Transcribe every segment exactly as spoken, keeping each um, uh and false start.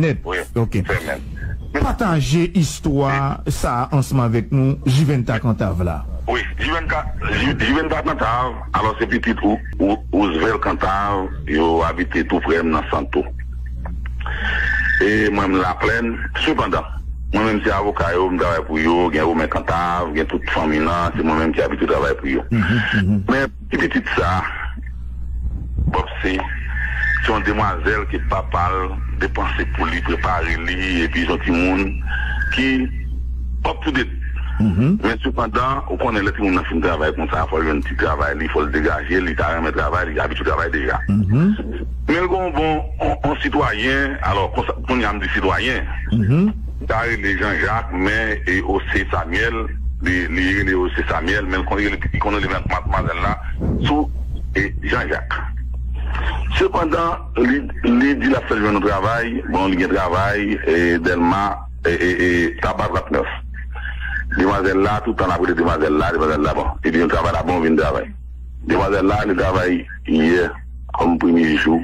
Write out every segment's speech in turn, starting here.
Nèt. Ok. Pataje istwa sa a ansanm avèk nou, Juventa Kantav la. Wi, Juventa, Ju- Juventa Kantav, alò se pitit Ou- Ou- Ousvel Kantav, yo abite tou prè m nan Santo. E mwen m Laplèn, sepandan, mwen menm se avoka yo, m travay pou yo, gen Romen Kantav, gen tout fanmi nan, se mwen menm ki abitye travay pou yo. Men ti pitit sa, Bob se, se yon demwazèl ke papa l depanse pou li, prepare li, epi se yon timoun ki up to date. Men sepandan, ou konnen lè timoun nan fin travay konsa, fò l jwenn ti travay li, fò l degaje, li ta renmen travay, li abitye travay deja. Men l gon bon, on, on sitwayen, alò, konsa, kounye a m di sitwayen, ta rele Jean Jacques, men e Ose Samuel, li, li rele Ose Samuel, men l konn rele, li konn rele matmwazèl la sou e Jean Jacques. Sepandan, li, li di l ap fè l jwenn yon travay, bon, li gen travay, e Dèlma, e, e, e Taba trannèf. Demwazèl la, tout tan l ap rele demwazèl la, demwazèl la, bon, li di l travay la, bon, vin travay. Demwazèl la, li travay yè, kòm premye jou.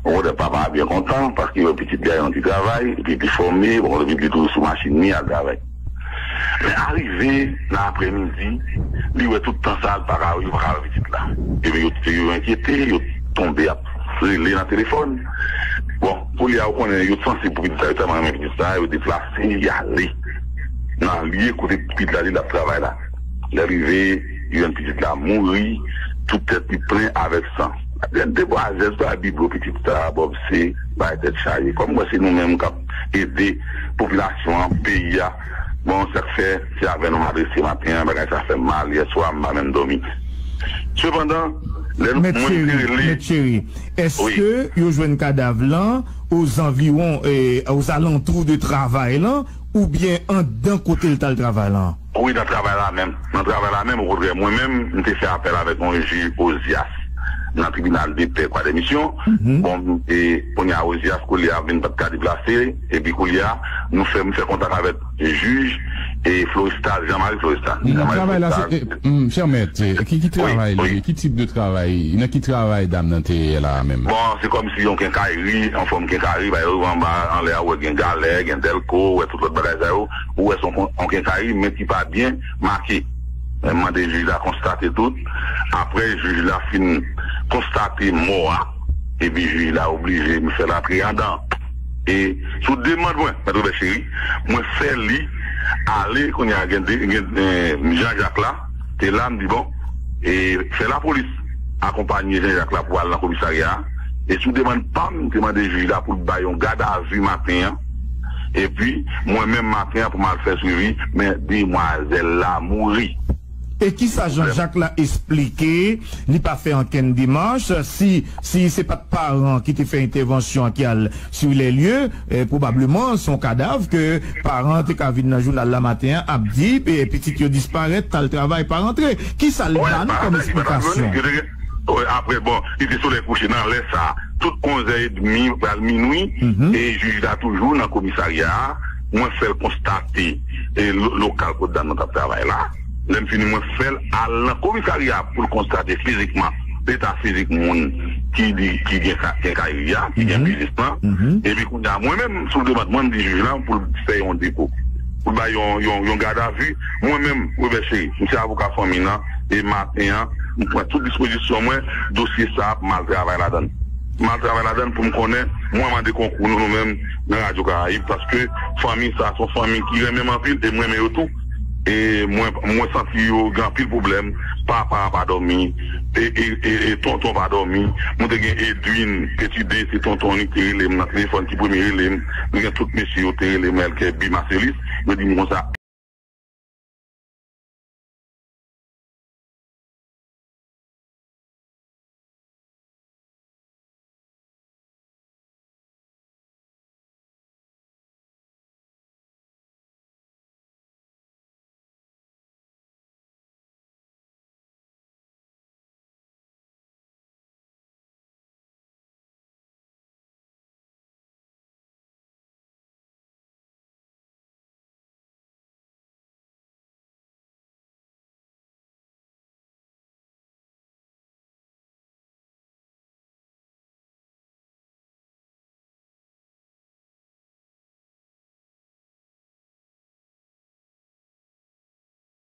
Bon, kote papa a byen kontan, paske wè pitit li a yon ti travay, epi li fòme, bon, epi li toujou sou machin li al travay. Men arive nan aprèmidi, li wè tout tan sa a, li pa ka, yo pa ka wè pitit la. Epi yo, yo enkyete, yo tonbe ap rele nan telefòn. Bon, kounye a, ou konnen, yo sansib pou pitit sa, yo tèlman renmen pitit sa, yo deplase, y ale nan lye kote pitit la, li ap travay la. Lè rive, yo jwenn pitit la mouri, tout tèt li plen avèk san. Gen demwazèl sa biblo pitit sa, Bob se bay tèt chaje. Kòm mwen se nou menm k ap ede popilasyon an, peyi a, bon, sa k fè, se avè nou m adrese maten an, bagay sa fè m mal, yèswa m pa menm dòmi. Sepandan, lè nou, mwen te rele. Mèt Cheri, èske yo jwenn kadav lan ozanviwon, e, ozalantou de travay lan, oubyen anndan kote l t al travay lan? Wi, nan travay la menm. Nan travay la menm, okontrè, mwen menm, m te fè apèl avèk yon jij Ozias nan tribinal de pè Kwadèmisyon. Bon, e kounye a, Ozias, kounye a, vin pa t ka deplase, epi kounye a, nou fè, m fè kontak avèk jij e Florestal, Jean Marie Florestal. Travay la, se, e, chè mèt, e, ki, ki travay li ye? Ki tip de travay? Nan ki travay dam nan te ye la menm? Bon, se kòmsi yon kenkayri, yon fòm kenkayri, ba yo anba, anlè a, ou wè gen galè, gen dèlko, ou wè tout lòt bagay sa yo. Ou wè se yon, yon kenkayri, men ki pa byen make. Men mande jij la konstate tout. Apre jij la fin konstate mò a, epi jij la oblije fè l antre anndan. E sou demann mwen, Mèt Robert Chéry, mwen fè li ale, kounye a gen de, gen, e, Jean Jacques la, te la, m di bon, e fè lapolis akonpanye Jean Jacques la pou al nan komisarya a. E sou demann pa m, m te mande jij la pou l bay yon gadavi maten an. Epi, mwen menm maten an pou m al fè swivi, men demwazèl la mouri. E kisa Jean Jacques la esplike? Li pa fè ankenn demach. Si, si se pa t paran ki te fè entèvansyon an ki al sur les lieux, e, pwobableman, se yon kadav ke paran an te ka vin nan jounal la maten an ap di, e, pitit yo disparèt, t al travay, pa rantre. Kisa l ba nou kòm esplikasyon? Wi, apre, bon, li te solèy kouche nan lè sa a, tout onz è edmi, pral minwi, e jij la toujou nan komisarya a. Mwen fè l konstate, e, lo-, lokal kot dam nan t ap travay la. Lè m fini, mwen fè l al nan komisarya pou l konstate fizikman leta fizik moun ki di, ki gen ka-, kenkayri a, ki gen biznis lan. Epi kounye a, mwen menm, sou demann mwen, m di jij la pou l fè yon depo, pou l bay yon, yon, yon gadavi. Mwen menm, Robert Chéry, m se avoka fanmi nan, e maten an, m pran tout dispozisyon mwen, dosye sa a ap mal travay ladan l. M al travay ladan l pou m konnen, mwen mande konkou nou, nou menm, nan Radyo Karayib, paske fanmi sa a se yon fanmi ki renmen m anpil, e m renmen yo tou. E mwen, mwen santi yo gen anpil pwoblèm, papa a pa dòmi, e, e, e, e tonton pa dòmi. Mwen te gen Edwin Petidé, se tonton li ki te rele m nan telefòn, ki premye rele m. Nou gen tout mesye yo te rele m, Elkèbi, Maselis. Yo di m konsa,